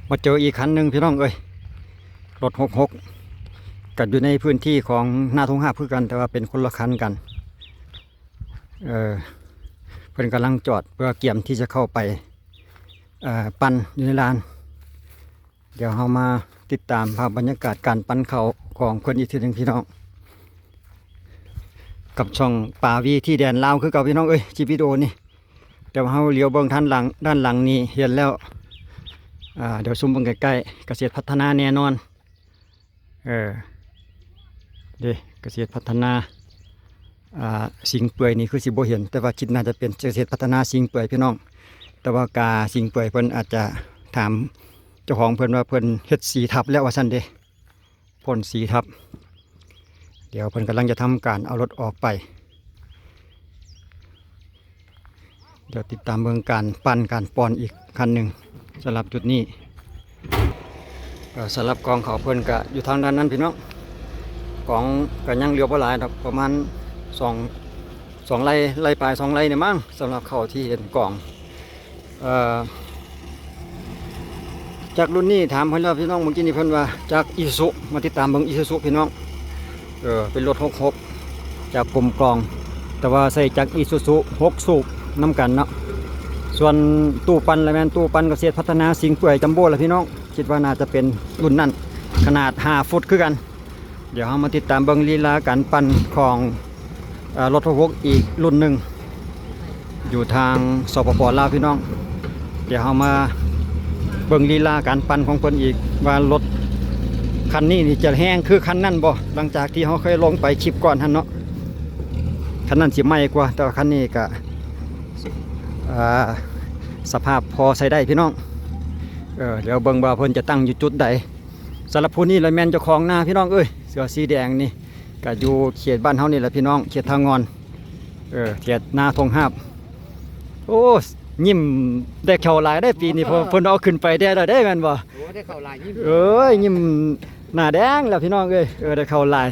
ມາເຈີອີກຄັນໜຶ່ງພີ່ນ້ອງເອີຍ, ລົດຫົກຫົກ ກໍຢູ່ໃນພື້ນທີ່ຂອງນາທົ່ງຫາບຄືກັນ ແຕ່ວ່າເປັນຄົນລະຄັນກັນ. ເອີ ເພິ່ນກຳລັງຈອດເພື່ອກຽມທີ່ຈະເຂົ້າໄປ ເອີ ປັ່ນຢູ່ໃນລານ. ດຽວເຮົາມາຕິດຕາມພາບບັນຍາກາດການປັ່ນເຂົ້າຂອງເພິ່ນອີກເທື່ອໜຶ່ງພີ່ນ້ອງ ກັບຊ່ອງປາວີທີ່ແດນລາວຄືເກົ່າພີ່ນ້ອງເອີຍ. ຄລິບວິດີໂອນີ້ ແຕ່ວ່າເຮົາຫຼຽວເບິ່ງທາງຫຼັງ ດ້ານຫຼັງນີ້ເຫັນແລ້ວ ອ່າ ດຽວຊູມເບິ່ງໃກ້ໆ ກະເສດພັດທະນາແນ່ນອນ. ເອີ ເດ້ ກະເສດພັດທະນາ ອ່າ ສິງເປືອຍນີ້ຄືຊິບໍ່ເຫັນ ແຕ່ວ່າຄິດໜ້າຈະເປັນກະເສດພັດທະນາສິງເປືອຍພີ່ນ້ອງ. ແຕ່ວ່າກາສິງເປືອຍເພິ່ນອາດຈະຖາມເຈົ້າຂອງເພິ່ນວ່າເພິ່ນເຮັດສີທັບແລ້ວວ່າຊັ້ນເດ້. ພົ່ນສີທັບ. ດຽວເພິ່ນກຳລັງຈະທຳການເອົາລົດອອກໄປ. ດຽວຕິດຕາມເບິ່ງການປັ່ນການປ່ອນອີກຄັນໜຶ່ງສຳລັບຈຸດນີ້. ເອີ ສຳລັບກອງເຂົ້າເພິ່ນກະຢູ່ທາງດ້ານນັ້ນພີ່ນ້ອງ. ກອງກະຍັງເຫຼືອບໍ່ຫຼາຍດອກ ປະມານສອງ ສອງໄລ່ ໄລ່ປາຍ ສອງໄລ່ນີ້ມັ້ງ ສຳລັບເຂົ້າທີ່ເຫັນກອງ. ເອີ ຈັກລຸ້ນນີ້ຖາມເພິ່ນແລ້ວພີ່ນ້ອງ ເມື່ອກີ້ນີ້ເພິ່ນວ່າຈັກອີຊູຊູ ມາຕິດຕາມເບິ່ງອີຊູຊູພີ່ນ້ອງ. ເອີ ເປັນລົດຫົກຫົກ ຈາກກົມກອງ ແຕ່ວ່າໃຊ້ຈັກອີຊູຊູຫົກສູບນຳກັນເນາະ. ສ່ວນຕູ້ປັ່ນລະແມ່ນຕູ້ປັ່ນກະເສດພັດທະນາສິງເປືອຍຈັມໂບ້ລະພີ່ນ້ອງ. ຄິດວ່າໜ້າຈະເປັນລຸ້ນນັ້ນ ຂະໜາດຫ້າຟຸດຄືກັນ. ດຽວເຮົາມາຕິດຕາມເບິ່ງລີລາການປັ່ນຂອງ ເອີ ລົດຫົກຫົກອີກລຸ້ນໜຶ່ງ ຢູ່ທາງ ສປປ ລາວ ພີ່ນ້ອງ. ດຽວເຮົາມາເບິ່ງລີລາການປັ່ນຂອງເພິ່ນອີກ ວ່າລົດຄັນນີ້ນີ້ຈະແຮງຄືຄັນນັ້ນບໍ່ ຫຼັງຈາກທີ່ເຮົາເຄີຍລົງໄປຄລິບກ່ອນຫັ້ນເນາະ. ຄັນນັ້ນຊິໃໝ່ກວ່າ ແຕ່ວ່າຄັນນີ້ກະ ເອີ ສະພາບພໍໃຊ້ໄດ້ພີ່ນ້ອງ. ເອີ ດຽວເບິ່ງວ່າເພິ່ນຈະຕັ້ງຢູ່ຈຸດໃດ. ສຳລັບຜູ້ນີ້ລະແມ່ນເຈົ້າຂອງນາພີ່ນ້ອງເອີຍ ເສື້ອສີແດງນີ້ ກະຢູ່ເຂດບ້ານເຮົານີ້ລະພີ່ນ້ອງ ເຂດທ່າງ່ອນ ເອີ ເຂດນາທົ່ງຫາບ. ໂອ້ ຍິ້ມໄດ້ເຂົ້າຫຼາຍເດ້ປີນີ້ ເພິ່ນ ເພິ່ນເອົາຂຶ້ນໄປແດ່ແລ້ວເດ້ ແມ່ນບໍ່? ໂອ້ ໄດ້ເຂົ້າຫຼາຍຍິ້ມ ເອີຍ ຍິ້ມໜ້າແດງແລ້ວພີ່ນ້ອງເອີຍ. ເອີ ໄດ້ເຂົ້າຫຼາຍ.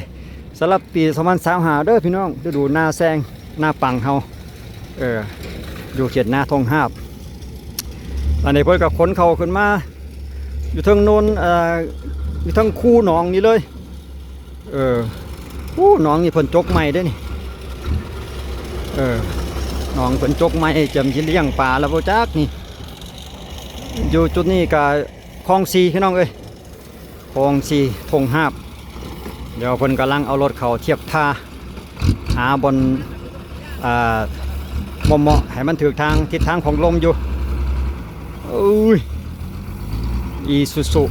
ສຳລັບປີສອງພັນຊາວຫ້າເດີພີ່ນ້ອງ ລະດູນາແຊງ ນາປັງເຮົາ ເອີ ຢູ່ເຂດນາທົ່ງຫາບ. ອັນນີ້ເພິ່ນກະຂົນເຂົ້າຂຶ້ນມາ ຢູ່ເທິງໂນນ ເອີ ຢູ່ເທິງຄູໜອງນີ້ເລີຍ. ເອີ ໂອ້ ໜອງນີ້ເພິ່ນຈົກໃໝ່ເດ້ນີ້. ເອີ ໜອງເພິ່ນຈົກໃໝ່ ຈະຊິລ້ຽງປາລະບໍ່ຈັກນີ້. ຢູ່ຈຸດນີ້ກະຄອງສີ່ພີ່ນ້ອງເອີຍ ຄອງສີ່ທົ່ງຫາບ. ດຽວເພິ່ນກຳລັງເອົາລົດເຂົ້າທຽບທ່າ ຫາບ່ອນ ອ່າ ເໝາະໆ ໃຫ້ມັນຖືກທາງ ທິດທາງຂອງລົມຢູ່. ໂອ້ຍ ອີຊູຊູ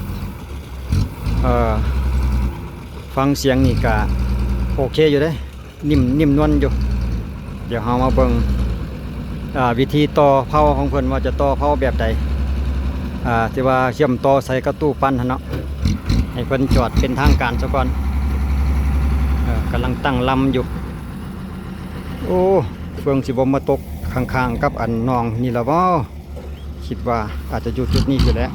ເອີ ຟັງສຽງນີ້ກະໂອເຄຢູ່ເດ້ ນິ້ມ ນິ້ມນວນຢູ່. ດຽວເຮົາມາເບິ່ງ ອ່າ ວິທີຕໍ່ເພົາຂອງເພິ່ນວ່າຈະຕໍ່ເພົາແບບໃດ ອ່າ ທີ່ວ່າເຊື່ອມຕໍ່ໃສ່ກັບຕູ້ປັ່ນຫັ້ນເນາະ ໃຫ້ເພິ່ນຈອດເປັນທາງການຊະກ່ອນ. ເອີ ກຳລັງຕັ້ງລຳຢູ່. ໂອ້ ເຟືອງຊິບໍ່ມາຕົກຂ້າງໆກັບອັນໜອງນີ້ລະບໍ່? ຄິດວ່າອາດຈະຢູ່ຈຸດນີ້ພຸ້ນແຫຼະ.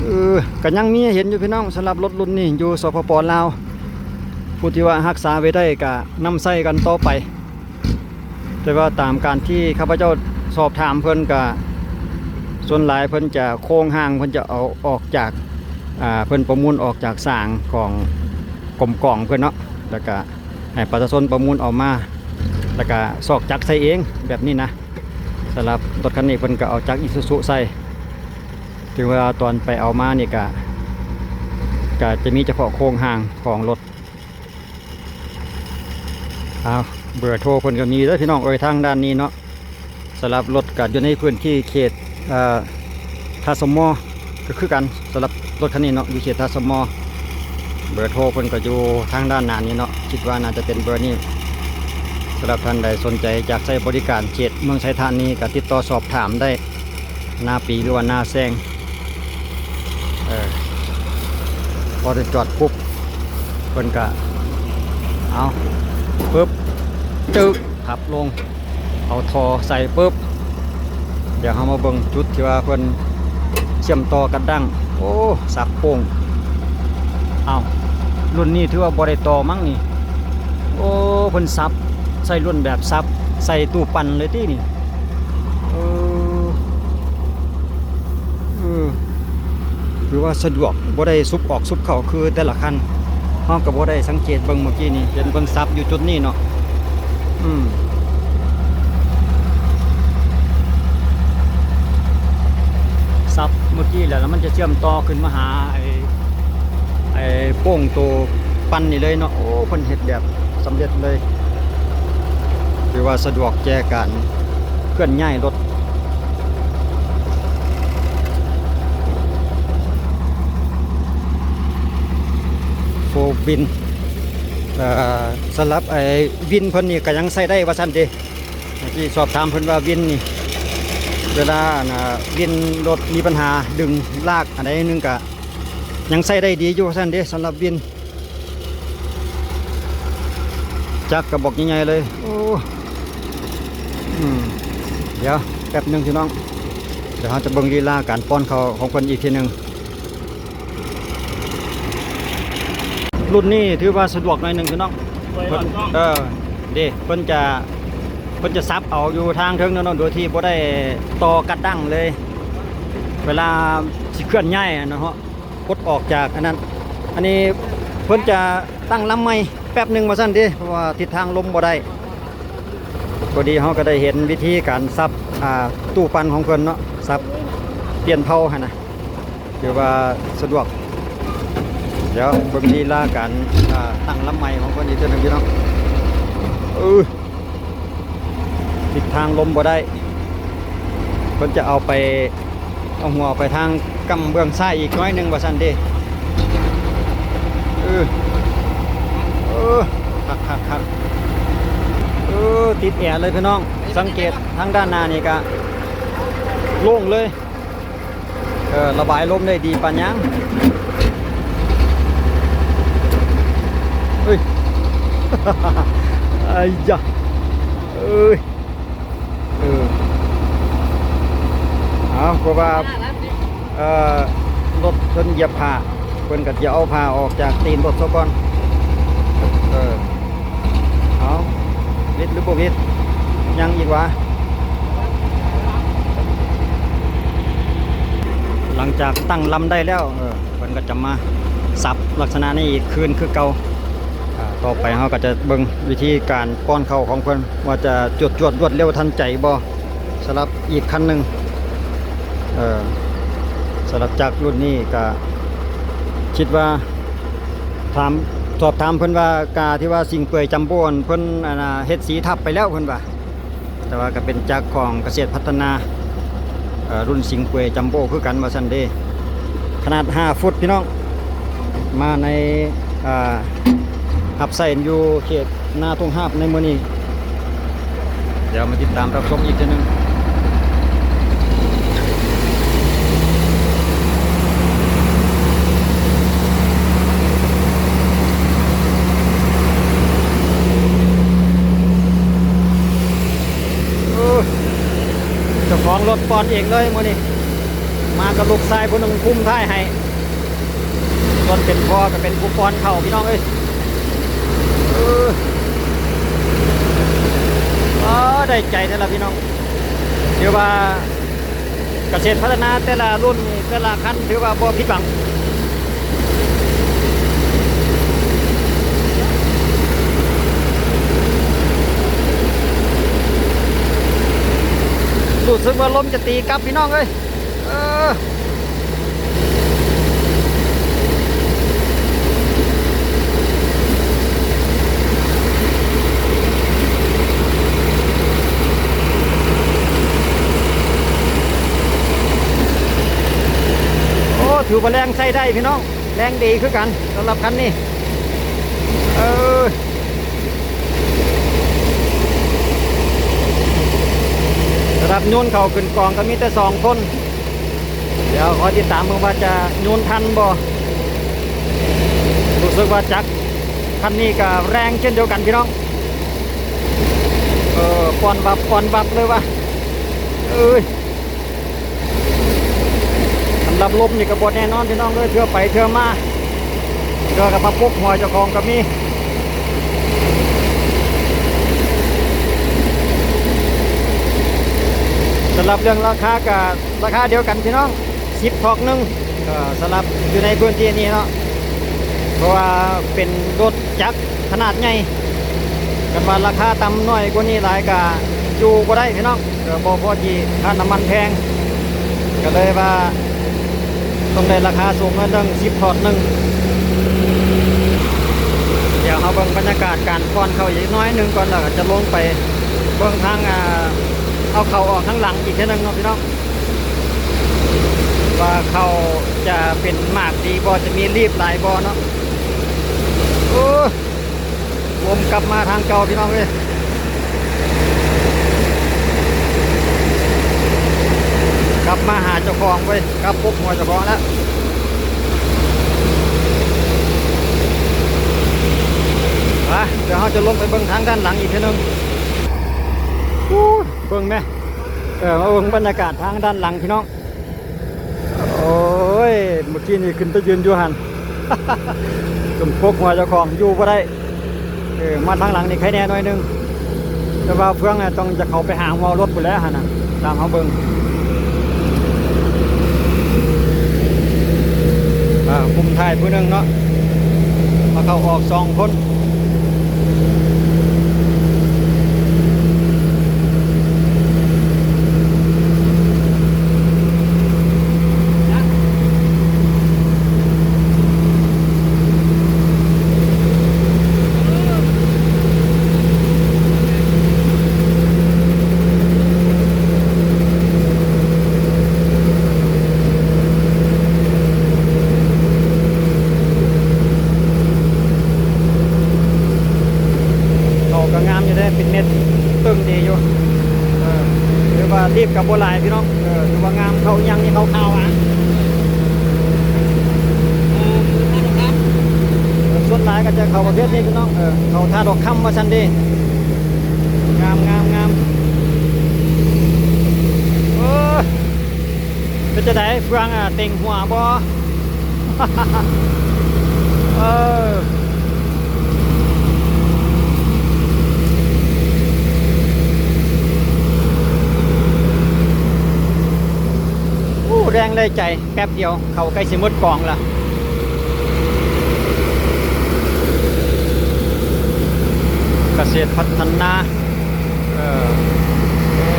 ເອີ ກະຍັງມີໃຫ້ເຫັນຢູ່ພີ່ນ້ອງ ສຳລັບລົດລຸ້ນນີ້ຢູ່ ສປປ ລາວ. ຜູ້ທີ່ວ່າຮັກສາໄວ້ໄດ້ກະນຳໃຊ້ກັນຕໍ່ໄປ. ແຕ່ວ່າຕາມການທີ່ຂ້າພະເຈົ້າສອບຖາມເພິ່ນກະ ສ່ວນຫຼາຍເພິ່ນຈະໂຄງຮ່າງ ເພິ່ນຈະເອົາອອກຈາກ ອ່າ ເພິ່ນປະມູນອອກຈາກສາງຂອງກົມກອງເພິ່ນເນາະ ແລ້ວກະໃຫ້ປະຊາຊົນປະມູນເອົາມາ ແລ້ວກະຊອກຈັກໃສ່ເອງແບບນີ້ນະ. ສຳລັບລົດຄັນນີ້ເພິ່ນກະເອົາຈັກອີຊູຊູໃສ່ ເຖິງວ່າຕອນໄປເອົາມານີ້ກະ ກະຈະມີສະເພາະໂຄງຮ່າງຂອງລົດ. ອ້າວ ເບີໂທເພິ່ນກະມີເດີພີ່ນ້ອງເອີຍ ທາງດ້ານນີ້ເນາະ. ສຳລັບລົດກະຢູ່ໃນພື້ນທີ່ເຂດ ເອີ ທາດສະໝໍ ກະຄືກັນ ສຳລັບລົດຄັນນີ້ເນາະ ຢູ່ເຂດທາດສະໝໍ. ເບີໂທເພິ່ນກະຢູ່ທາງດ້ານໜ້ານີ້ເນາະ ຄິດວ່າໜ້າຈະເປັນເບີນີ້. ສຳລັບທ່ານໃດສົນໃຈຢາກໃຊ້ບໍລິການເຂດເມືອງໄຊທານີ ກະຕິດຕໍ່ສອບຖາມໄດ້ ນາປີ ຫຼືວ່ານາແຊງ. ເອີ ພໍໄດ້ຈອດປຸບ ເພິ່ນກະ ເອົາ ປຶບ ຈຶກ ພັບລົງ ເອົາທໍ່ໃສ່ປຶບ. ດຽວເຮົາມາເບິ່ງຈຸດທີ່ວ່າເພິ່ນເຊື່ອມຕໍ່ກັບດັ້ງ. ໂອ້ ສັບໂປ້ງ. ເອົ້າ ລຸ້ນນີ້ຖືວ່າບໍ່ໄດ້ຕໍ່ມັ້ງນີ້. ໂອ້ ເພິ່ນສັບ ໃສ່ລຸ້ນແບບສັບໃສ່ຕູ້ປັ່ນເລີຍຕິນີ້. ເອີ ໂອ້ ຖືວ່າສະດວກ ບໍ່ໄດ້ຊຸບອອກຊຸບເຂົ້າຄືແຕ່ລະຄັນ. ເຮົາກໍບໍ່ໄດ້ສັງເກດເບິ່ງ ເມື່ອກີ້ນີ້ເຫັນເພິ່ນສັບຢູ່ຈຸດນີ້ເນາະ. ອືມ ສັບເມື່ອກີ້ແລ້ວ ແລ້ວມັນຈະເຊື່ອມຕໍ່ຂຶ້ນມາຫາໄອ້ ໄອ້ໂປ້ງໂຕປັ່ນນີ້ເລີຍເນາະ. ໂອ້ ເພິ່ນເຮັດແບບ ສຳເລັດເລີຍ ຖືວ່າສະດວກແກ່ການເຄື່ອນຍ້າຍລົດ ໂຟວິນ. ເອີ ສຳລັບໄອ້ວິນເພິ່ນນີ້ກໍຍັງໃຊ້ໄດ້ວ່າຊັ້ນເດ. ເມື່ອກີ້ສອບຖາມເພິ່ນວ່າວິນນີ້ ເວລາ ອັນ ວິນລົດມີບັນຫາ ດຶງລາກອັນໃດໜຶ່ງກະຍັງໃຊ້ໄດ້ດີຢູ່ວ່າຊັ້ນເດ ສຳລັບວິນ. ຈັກກະບັກໃຫຍ່ໆເລີຍ. ໂອ້ ອືມ ດຽວແປັບໜຶ່ງພີ່ນ້ອງ ດຽວເຮົາຈະເບິ່ງລີລາການປ້ອນເຂົ້າຂອງເພິ່ນອີກທີໜຶ່ງ. ລຸ້ນນີ້ຖືວ່າສະດວກໜ້ອຍໜຶ່ງພີ່ນ້ອງ. ເພິ່ນ ເອີ ເດ້ ເພິ່ນຈະ ເພິ່ນຈະສັບເອົາຢູ່ທາງເທິງເນາະ ໂດຍທີ່ບໍ່ໄດ້ຕໍ່ກັດດັ້ງເລີຍ ເວລາຊິເຄື່ອນຍ້າຍຫັ້ນນະເນາະ. ປົດອອກຈາກອັນນັ້ນ ອັນນີ້ເພິ່ນຈະຕັ້ງລຳໃໝ່ແປັບໜຶ່ງວ່າຊັ້ນເດ ເພາະວ່າທິດທາງລົມບໍ່ໄດ້. ພໍດີເຮົາກໍໄດ້ເຫັນວິທີການສັບ ອ່າ ຕູ້ປັ່ນຂອງເພິ່ນເນາະ ສັບປ່ຽນເພົາຫັ້ນນະ ຖືວ່າສະດວກ. ດຽວເບິ່ງລີລາການ ອ່າ ຕັ້ງລຳໃໝ່ຂອງເພິ່ນອີກເທື່ອໜຶ່ງພີ່ນ້ອງ. ເອີ ທິດທາງລົມບໍ່ໄດ້ ເພິ່ນຈະເອົາໄປ ເອົາຫົວໄປທາງກ້ຳເບື້ອງຊ້າຍອີກໜ້ອຍໜຶ່ງວ່າຊັ້ນເດ. ເອີ ເອີ ຄັກໆໆ ເອີ ຕິດແອເລີຍພີ່ນ້ອງ. ສັງເກດທາງດ້ານໜ້ານີ້ກະໂລ່ງເລີຍ. ເອີ ລະບາຍລົມໄດ້ດີປານຫຍັງ. ເອີຍ ໄອ້ຢາ ເອີຍ ເອີ ເອົາ ເພາະວ່າ ເອີ ລົດເພິ່ນຢຽບຜ້າ ເພິ່ນກໍຈະເອົາຜ້າອອກຈາກຕີນລົດຊະກ່ອນ. ເອີ ເອົາ ວິດຫຼືບໍ່ວິດ? ຍັງອີກຫວາ? ຫຼັງຈາກຕັ້ງລຳໄດ້ແລ້ວ ເອີ ເພິ່ນກໍຈະມາສັບລັກສະນະນີ້ຄືນຄືເກົ່າ. ອາ ຕໍ່ໄປເຮົາກໍຈະເບິ່ງວິທີການປ້ອນເຂົ້າຂອງເພິ່ນ ວ່າຈະຈວດໆລວດເລັວທັນໃຈບໍ່ ສຳລັບອີກຄັນໜຶ່ງ. ເອີ ສຳລັບຈັກລຸ້ນນີ້ກໍຄິດວ່າ ຖາມ ສອບຖາມເພິ່ນວ່າ ກາທີ່ວ່າຊິງເປືອຍຈັມໂບ້ຫັ້ນ ເພິ່ນ ອັນນ່າ ເຮັດສີທັບໄປແລ້ວເພິ່ນວ່າ ແຕ່ວ່າກໍເປັນຈັກຂອງກະເສດພັດທະນາ ເອີ ລຸ້ນຊິງເປືອຍຈັມໂບ້ຄືກັນວ່າຊັ້ນເດ. ຂະໜາດຫ້າຟຸດພີ່ນ້ອງ ມາໃນ ອ່າ ຮັບໃຊ້ຢູ່ເຂດນາທົ່ງຫາບໃນມື້ນີ້. ດຽວມາຕິດຕາມຮັບຊົມອີກເທື່ອໜຶ່ງ. ໂອ້ຍ ເຈົ້າຂອງລົດປ້ອນເອງເລີຍມື້ນີ້ ມາກັບລູກຊາຍຜູ້ໜຶ່ງຄຸມທ້າຍໃຫ້. ສ່ວນເປັນພໍ່ກໍເປັນຜູ້ປ້ອນເຂົ້າ ພີ່ນ້ອງເອີຍ. ເອີ ອໍ ໄດ້ໃຈແທ້ລະພີ່ນ້ອງ. ຖືວ່າກະເສດພັດທະນາແຕ່ລະລຸ້ນນີ້ ແຕ່ລະຄັນ ຖືວ່າບໍ່ຜິດຫວັງ. ຮູ້ສຶກວ່າລົມຈະຕີກັບ ພີ່ນ້ອງເອີຍ. ເອີ ໂອ້ ຖືວ່າແລງໃຊ້ໄດ້ພີ່ນ້ອງ ແລງດີຄືກັນສຳລັບຄັນນີ້. ເອີ ສຳລັບໂຍນເຂົ້າຂຶ້ນກອງກໍມີແຕ່ສອງຄົນ. ດຽວຂໍຕິດຕາມເບິ່ງວ່າຈະໂຍນທັນບໍ່. ຮູ້ສຶກວ່າຈັກຄັນນີ້ກໍແຮງເຊັ່ນດຽວກັນພີ່ນ້ອງ. ເອີ ປ່ອນວັບ ປ່ອນວັບເລີຍວ່າ. ເອີຍ ສຳລັບລົມນີ້ກໍບໍ່ແນ່ນອນພີ່ນ້ອງເອີຍ ເທື່ອໄປເທື່ອມາ ເທື່ອກໍມາປົກຫົວເຈົ້າຂອງກໍມີ. ສຳລັບເລື່ອງລາຄາກໍລາຄາດຽວກັນພີ່ນ້ອງ ສິບຖອກໜຶ່ງ. ກໍສຳລັບຢູ່ໃນພື້ນທີ່ນີ້ເນາະ ເພາະວ່າເປັນລົດຈັກຂະໜາດໃຫຍ່ ຄັນວ່າລາຄາຕ່ຳໜ້ອຍກວ່ານີ້ຫຼາຍກໍຢູ່ບໍ່ໄດ້ພີ່ນ້ອງ ກໍບໍ່ພໍທີ່ຄ່ານ້ຳມັນແພງ ກໍເລີຍວ່າຕ້ອງໄດ້ລາຄາສູງໜ້ອຍໜຶ່ງ ສິບຖອກໜຶ່ງ. ດຽວເຮົາເບິ່ງບັນຍາກາດການປ່ອນເຂົ້າອີກໜ້ອຍໜຶ່ງກ່ອນ ແລ້ວກໍຈະລົງໄປເບິ່ງທາງ ອ່າ ເອົາເຂົ້າອອກທາງຫຼັງອີກເທື່ອໜຶ່ງເນາະພີ່ນ້ອງ. ວ່າເຂົ້າຈະເປັນໝາກດີບໍ່ ຈະມີລີບຫຼາຍບໍ່ເນາະ. ໂອ້ ວົນກັບມາທາງເກົ່າພີ່ນ້ອງເອີຍ ກັບມາຫາເຈົ້າຂອງເວີຍ ກັບພົບຫົວເຈົ້າຂອງແລ້ວ. ມາ ດຽວເຮົາຈະລົງໄປເບິ່ງທາງດ້ານຫຼັງອີກເທື່ອໜຶ່ງ. ອູ້ ເບິ່ງແມ ເອີ ມາເບິ່ງບັນຍາກາດທາງດ້ານຫຼັງພີ່ນ້ອງ. ໂອ້ຍ ເມື່ອກີ້ນີ້ຂຶ້ນໄປຢືນຢູ່ຫັ້ນ ຈົນປົກຫົວເຈົ້າຂອງຢູ່ບໍ່ໄດ້. ເອີ ມາທາງຫຼັງນີ້ໄຄແດ່ໜ້ອຍໜຶ່ງ ແຕ່ວ່າເຟືອງນະຕ້ອງຈະເຂົ້າໄປຫາຫົວລົດພຸ້ນແຫຼະຫັ້ນນະ ຕາມເຮົາເບິ່ງ. ອ່າ ກຸ່ມທ້າຍຜູ້ໜຶ່ງເນາະ ມາເຂົ້າອອກສອງຄົນ. ເຂົ້າກໍງາມຢູ່ເດ້ ເປັນເມັດຕຶ້ງດີຢູ່. ເອີ ຖືວ່າລີບກໍບໍ່ຫຼາຍພີ່ນ້ອງ. ເອີ ຖືວ່າງາມ ເຂົ້າອີ່ຫຍັງນີ້ ເຂົ້າຂາວອະ. ເອີ ສ່ວນຫຼາຍກໍຈະເຂົ້າປະເພດນີ້ພີ່ນ້ອງ ເອີ ເຂົ້າທ່າດອກຄຳວ່າຊັ້ນເດ້. ງາມ ງາມ ງາມ. ເອີ ເປັນຈັ່ງໃດ ເຟືອງ ອາ ເຕັງຫົວບໍ່? ເອີ ໂອ້ ແຮງໄດ້ໃຈ ແປັບດຽວເຂົ້າໃກ້ຊິໝົດກອງລະ. ກະເສດພັດທະນາ ເອີ ເອີ.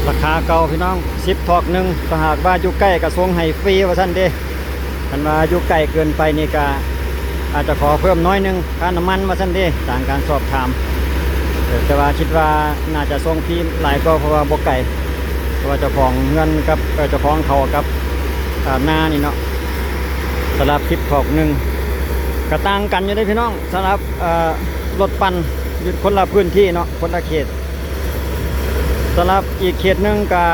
ລາຄາເກົ່າພີ່ນ້ອງ ສິບຖອກໜຶ່ງ ຖ້າຫາກວ່າຢູ່ໃກ້ກໍສົ່ງໃຫ້ຟຣີວ່າຊັ້ນເດ້. ຄັນວ່າຢູ່ໄກເກີນໄປນີ້ກະອາດຈະຂໍເພີ່ມໜ້ອຍໜຶ່ງ ຄ່ານ້ຳມັນວ່າຊັ້ນເດ້ ຕາມການສອບຖາມ. ເອີ ແຕ່ວ່າຄິດວ່າໜ້າຈະສົ່ງຟຣີຫຼາຍກວ່າ ເພາະວ່າບໍ່ໄກ ເພາະວ່າເຈົ້າຂອງເຮືອນກັບ ເອີ ເຈົ້າຂອງເຂົາກັບ ອ່າ ນານີ້ເນາະ. ສຳລັບສິບຖອກໜຶ່ງ ກະຕ່າງກັນຢູ່ເດ້ພີ່ນ້ອງ ສຳລັບ ເອີ ລົດປັ່ນຢູ່ຄົນລະພື້ນທີ່ເນາະ ຄົນລະເຂດ. ສຳລັບອີກເຂດໜຶ່ງກະ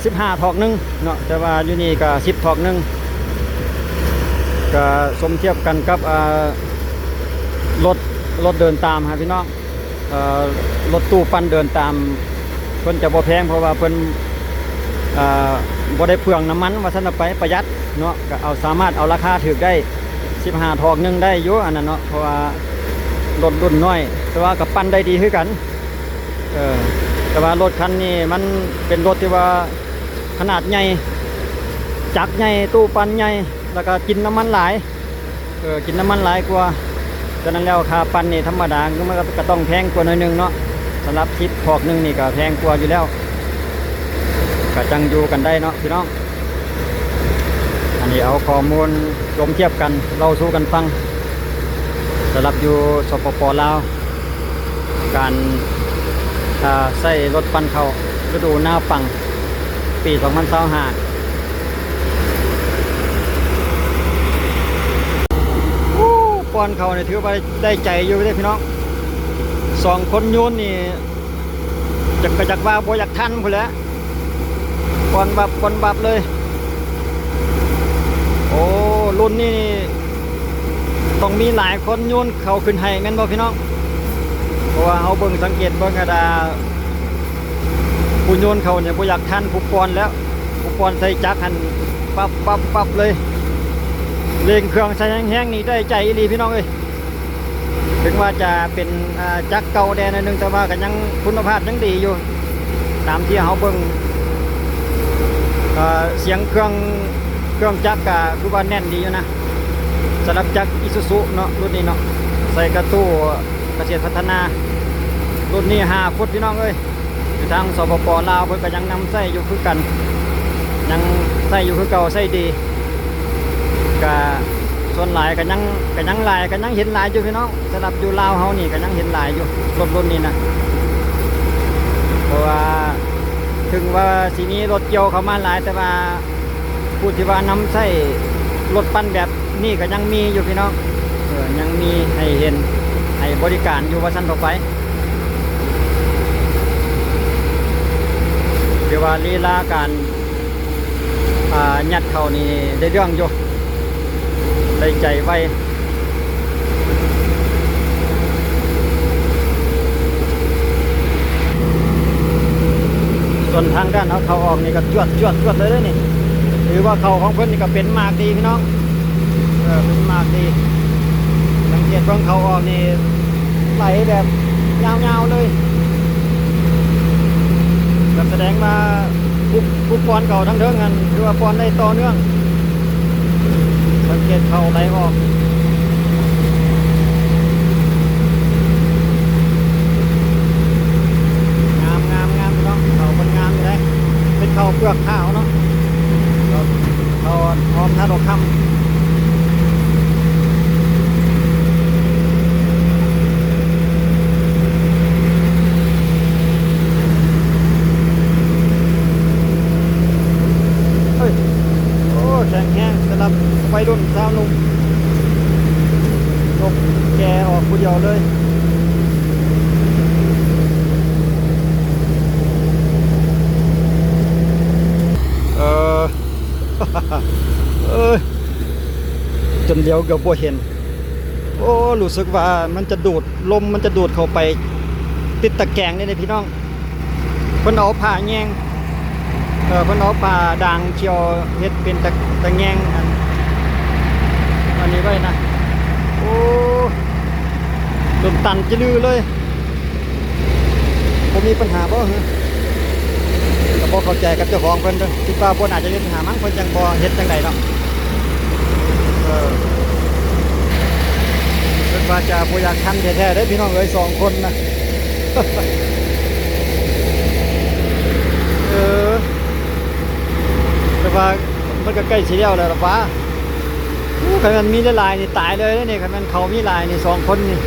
ສິບຫ້າຖອກໜຶ່ງເນາະ ແຕ່ວ່າຢູ່ນີ້ກໍສິບຖອກໜຶ່ງ ກໍສົມທຽບກັນກັບ ເອີ ລົດ ລົດເດີນຕາມຫັ້ນພີ່ນ້ອງ. ເອີ ລົດຕູ້ປັ່ນເດີນຕາມ ເພິ່ນຈະບໍ່ແພງ ເພາະວ່າເພິ່ນ ເອີ ບໍ່ໄດ້ເປືອງນ້ຳມັນວ່າຊັ້ນເຖາະ ໄປປະຢັດເນາະ ກໍເອົາ ສາມາດເອົາລາຄາຖືກໄດ້ ສິບຫ້າຖອກໜຶ່ງໄດ້ຢູ່ອັນນັ້ນເນາະ ເພາະວ່າລົດລຸ້ນນ້ອຍ ແຕ່ວ່າກໍປັ່ນໄດ້ດີຄືກັນ. ເອີ ແຕ່ວ່າລົດຄັນນີ້ມັນເປັນລົດທີ່ວ່າຂະໜາດໃຫຍ່ ຈັກໃຫຍ່ ຕູ້ປັ່ນໃຫຍ່ ແລ້ວກໍກິນນ້ຳມັນຫຼາຍ ເອີ ກິນນ້ຳມັນຫຼາຍກວ່າ. ສະນັ້ນແລ້ວຄ່າປັ່ນນີ້ທຳມະດາ ມັນກໍ ກໍຕ້ອງແພງກວ່າໜ້ອຍໜຶ່ງເນາະ. ສຳລັບສິບຖອກໜຶ່ງນີ້ກໍແພງກວ່າຢູ່ແລ້ວ ກໍຈັ່ງຢູ່ກັນໄດ້ເນາະພີ່ນ້ອງ. ອັນນີ້ເອົາຂໍ້ມູນລວມທຽບກັນ ເລົ່າສູ່ກັນຟັງ ສຳລັບຢູ່ ສປປ ລາວ ການ ເອີ ໃຊ້ລົດປັ່ນເຂົ້າ ລະດູນາວປັງ ປີສອງພັນຊາວຫ້າ. ໂອ້ ປ້ອນເຂົ້ານີ້ຖືວ່າໄດ້ໃຈຢູ່ເດ້ພີ່ນ້ອງ. ສອງຄົນໂຍນນີ້ ຈັກ ກໍຈັກວ່າບໍ່ຢາກທັນພຸ້ນແຫຼະ ປ້ອນວັບ ປ້ອນວັບເລີຍ. ໂອ້ ລຸ້ນນີ້ ຕ້ອງມີຫຼາຍຄົນໂຍນເຂົ້າຂຶ້ນໃຫ້ແມ່ນບໍ່ພີ່ນ້ອງ? ເພາະວ່າເຮົາເບິ່ງ ສັງເກດເບິ່ງ ອັນ ອ່າ ຜູ້ໂຍນເຂົ້ານີ້ບໍ່ຢາກທັນຜູ້ປ່ອນແລ້ວ. ຜູ້ປ່ອນໃສ່ຈັກຫັ້ນປັບໆໆເລີຍ ເລັ່ງເຄື່ອງໃສ່ແຮງໆ ນີ້ໄດ້ໃຈອີ່ຫຼີພີ່ນ້ອງເອີຍ. ເຖິງວ່າຈະເປັນ ອ່າ ຈັກເກົ່າແດ່ໜ້ອຍໜຶ່ງ ແຕ່ວ່າກໍຍັງຄຸນນະພາບຍັງດີຢູ່ ຕາມທີ່ເຮົາເບິ່ງ ອ່າ ສຽງເຄື່ອງ ເຄື່ອງຈັກກໍຄືວ່າແໜ້ນດີຢູ່ນະ ສຳລັບຈັກອີຊູຊູເນາະ ລຸ້ນນີ້ເນາະ ໃສ່ກະຕູ້ກະເສດພັດທະນາ ລຸ້ນນີ້ຫ້າຟຸດພີ່ນ້ອງເອີຍ. ຢູ່ທາງ ສປປ ລາວ ເພິ່ນກໍຍັງນຳໃຊ້ຢູ່ຄືກັນ ຍັງໃຊ້ຢູ່ຄືເກົ່າ ໃຊ້ດີ ກະສ່ວນຫຼາຍກໍຍັງ ກໍຍັງຫຼາຍ ກໍຍັງເຫັນຫຼາຍຢູ່ພີ່ນ້ອງ. ສຳລັບຢູ່ລາວເຮົານີ້ກໍຍັງເຫັນຫຼາຍຢູ່ ລົດລຸ້ນນີ້ນະ ເພາະວ່າເຖິງວ່າຊິມີລົດກ່ຽວເຂົ້າມາຫຼາຍ ແຕ່ວ່າ ຜູ້ທີ່ວ່ານຳໃຊ້ລົດປັ່ນແບບນີ້ກໍຍັງມີຢູ່ພີ່ນ້ອງ ເອີ ຍັງມີໃຫ້ເຫັນ ໃຫ້ບໍລິການຢູ່ວ່າຊັ້ນເຖາະໄປ. ຖືວ່າລີລາການ ອ່າ ຍັດເຂົ້ານີ້ໄດ້ເລື່ອງຢູ່ ໄດ້ໃຈໄວ. ສ່ວນທາງດ້ານເອົາເຂົ້າອອກນີ້ກໍຈວດໆໆເລີຍເດ້ນີ້ ຖືວ່າເຂົ້າຂອງເພິ່ນນີ້ກໍເປັນໝາກດີພີ່ນ້ອງ ເອີ ເປັນໝາກດີ. ສັງເກດເບິ່ງເຂົ້າອອກນີ້ໄຫຼແບບຍາວໆເລີຍ ກໍສະແດງວ່າຜູ້ ຜູ້ປ່ອນເຂົ້າທາງເທິງຫັ້ນ ຖືວ່າປ່ອນໄດ້ຕໍ່ເນື່ອງ. ສັງເກດເຂົ້າໄຫຼອອກ ງາມໆໆ ພີ່ນ້ອງ ເຂົ້າເພິ່ນງາມຢູ່ເດ້ ເປັນເຂົ້າເປືອກຂາວເນາະ ເຂົ້າ ເຂົ້າຫອມທາດອກຄຳ. ເອີຍ ໂອ້ ແຂງແຮງສຳລັບໄວລຸ້ນຊາວໜຸ່ມ ຕົກແກ່ອອກຜູ້ດຽວເລີຍ ເອີ ເອີຍ ຈົນຫຼຽວເກືອບບໍ່ເຫັນ. ໂອ້ ຮູ້ສຶກວ່າມັນຈະດູດ ລົມມັນຈະດູດເຂົ້າໄປຕິດຕະແກງເດ້ນີ້ພີ່ນ້ອງ. ເພິ່ນເອົາຜ້າແຍງ ເອີ ເພິ່ນເອົາຜ້າດາງຂຽວເຮັດເປັນຕະ ຕະແຍງ ອັນ ອັນນີ້ໄວ້ນະ. ໂອ້ ຈົນຕັນຈະລືເລີຍ. ບໍ່ມີປັນຫາບໍ່? ກໍບໍ່ເຂົ້າໃຈກັບເຈົ້າຂອງເພິ່ນເດີ້ ຄິດວ່າບໍ່ໜ້າຈະມີປັນຫາມັ້ງ ເພິ່ນຈັ່ງບໍ່ເຮັດຈັ່ງໃດເນາະ. ເອີ ເພິ່ນວ່າຈະບໍ່ຢາກທັນແທ້ໆເດ້ພີ່ນ້ອງເອີຍ ສອງຄົນນະ. ເອີ ແຕ່ວ່າມັນກໍໃກ້ຊິແລ້ວແລ້ວລະຫວາ. ໂອ້ ຄັນແມ່ນມີຫຼາຍໆນີ້ຕາຍເລີຍເດ້ນີ້ ຄັນແມ່ນເຂົາມີຫຼາຍນີ້ ສອງຄົນນີ້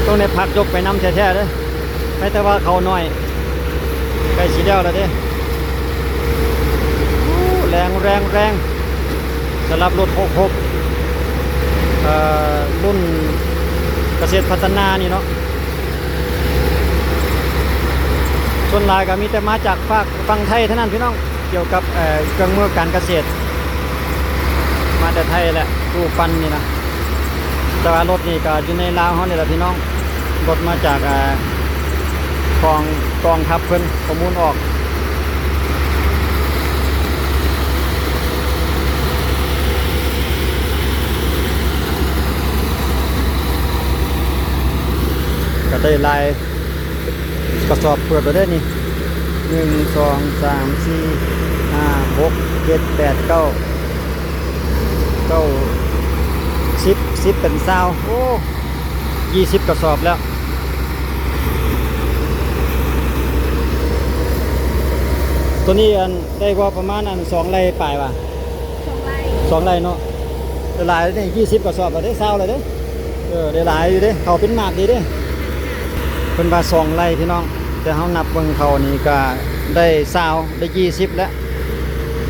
ຕ້ອງໄດ້ພັກຍົກໄປນຳແທ້ໆເດ້. ແມ້ແຕ່ວ່າເຂົາໜ້ອຍ ໃກ້ຊິແລ້ວແລ້ວເດ້. ໂອ້ ແຮງ ແຮງ ແຮງ ສຳລັບລົດຫົກຫົກ ເອີ ລຸ້ນກະເສດພັດທະນານີ້ເນາະ. ສ່ວນຫຼາຍກໍມີແຕ່ມາຈາກຟາກຝັ່ງໄທເທົ່ານັ້ນພີ່ນ້ອງ ກ່ຽວກັບ ເອີ ເຄື່ອງມືການກະເສດ ມາແຕ່ໄທແຫຼະ ຕູ້ປັ່ນນີ້ນະ. ແຕ່ວ່າລົດນີ້ກໍຢູ່ໃນລາວເຮົານີ້ແຫຼະພີ່ນ້ອງ ລົດມາຈາກ ເອີ ກອງ ກອງທັບເພິ່ນປະມູນອອກ. ກໍໄດ້ຫຼາຍກະສອບເກືອບແລ້ວເດ້ນີ້ ໜຶ່ງ ສອງ ສາມ ສີ່ ຫ້າ ຫົກ ເຈັດ ແປດ ເກົ້າ ເກົ້າ ສິບ ສິບເປັນຊາວ ໂອ້ ຊາວກະສອບແລ້ວ. ໂຕນີ້ ອັນ ໄດ້ບໍ່ປະມານ ອັນ ສອງໄຮ່ປາຍຫວາ? ສອງໄຮ່ ສອງໄຮ່ເນາະ ໄດ້ຫຼາຍເດ້ ຊາວກະສອບແລ້ວເດ້ ຊາວແລ້ວເດ້. ເອີ ໄດ້ຫຼາຍຢູ່ເດ້ ເຂົ້າເປັນໝາກດີເດ້. ເພິ່ນວ່າສອງໄຮ່ພີ່ນ້ອງ ແຕ່ເຮົານັບເບິ່ງເຂົ້ານີ້ກະໄດ້ຊາວ ໄດ້ຊາວແລ້ວ.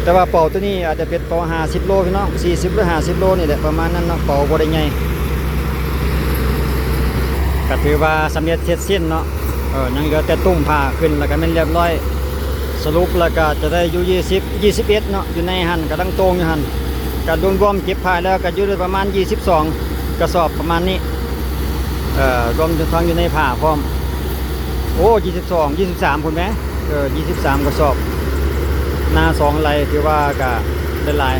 ແຕ່ວ່າເປົາໂຕນີ້ອາດຈະເປັນເປົາຫ້າສິບໂລພີ່ນ້ອງ ສີ່ສິບ ຫຼື ຫ້າສິບໂລນີ້ແຫຼະ ປະມານນັ້ນເນາະ ເປົາບໍ່ໄດ້ໃຫຍ່. ກະຖືວ່າສຳເລັດເສັດສິ້ນເນາະ ເອີ ຍັງເຫຼືອແຕ່ຕຸ້ມຜ້າຂຶ້ນ ແລ້ວກະແມ່ນລຽບຮ້ອຍ. ສະຫຼຸບແລ້ວກະຈະໄດ້ຢູ່ຊາວ ຊາວເອັດເນາະ ຢູ່ໃນຫັ້ນ ກຳລັງໂຕ່ງຢູ່ຫັ້ນ. ກະລວມໆເກັບຜ້າແລ້ວກະຢູ່ໄດ້ປະມານຊາວສອງກະສອບປະມານນີ້. ເອີ ລວມທັງຢູ່ໃນຜ້າພ້ອມ. ໂອ້ ຊາວສອງ ຊາວສາມພຸ້ນແໝ ເອີ ຊາວສາມກະສອບ. ນາສອງໄຮ່ ຖືວ່າກະໄດ້ຫຼາຍ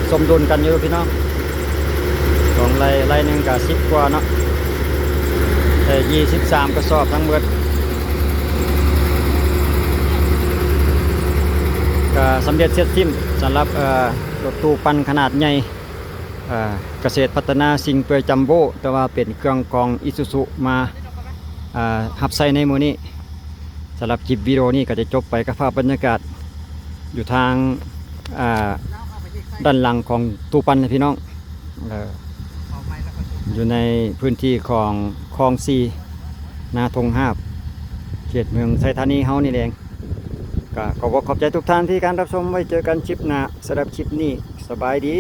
ສົມດຸນກັນຢູ່ພີ່ນ້ອງ. ສອງໄຮ່ ໄຮ່ໜຶ່ງກະສິບກວ່າເນາະ ໄດ້ຊາວສາມກະສອບທັງໝົດ ກະສຳເລັດເສັດສິ້ນສຳລັບ ເອີ ລົດຕູ້ປັ່ນຂະໜາດໃຫຍ່ ເອີ ກະເສດພັດທະນາຊິງເປືອຍຈັມໂບ້ ແຕ່ວ່າເປັນເຄື່ອງຂອງອີຊູຊູມາ ເອີ ຮັບໃຊ້ໃນມື້ນີ້. ສຳລັບຄລິບວິດີໂອນີ້ກະຈະຈົບໄປກັບພາບບັນຍາກາດຢູ່ທາງ ເອີ ດ້ານຫຼັງຂອງຕູ້ປັ່ນນະພີ່ນ້ອງ ເອີ ຢູ່ໃນພື້ນທີ່ຂອງຄອງສີ່ ນາທົ່ງຫາບ ເຂດເມືອງໄຊທານີເຮົານີ້ເອງ. ກະຂໍບອກຂອບໃຈທຸກທ່ານທີ່ການຮັບຊົມ ໄວ້ເຈີກັນຄລິບໜ້າ. ສຳລັບຄລິບນີ້ ສະບາຍດີ.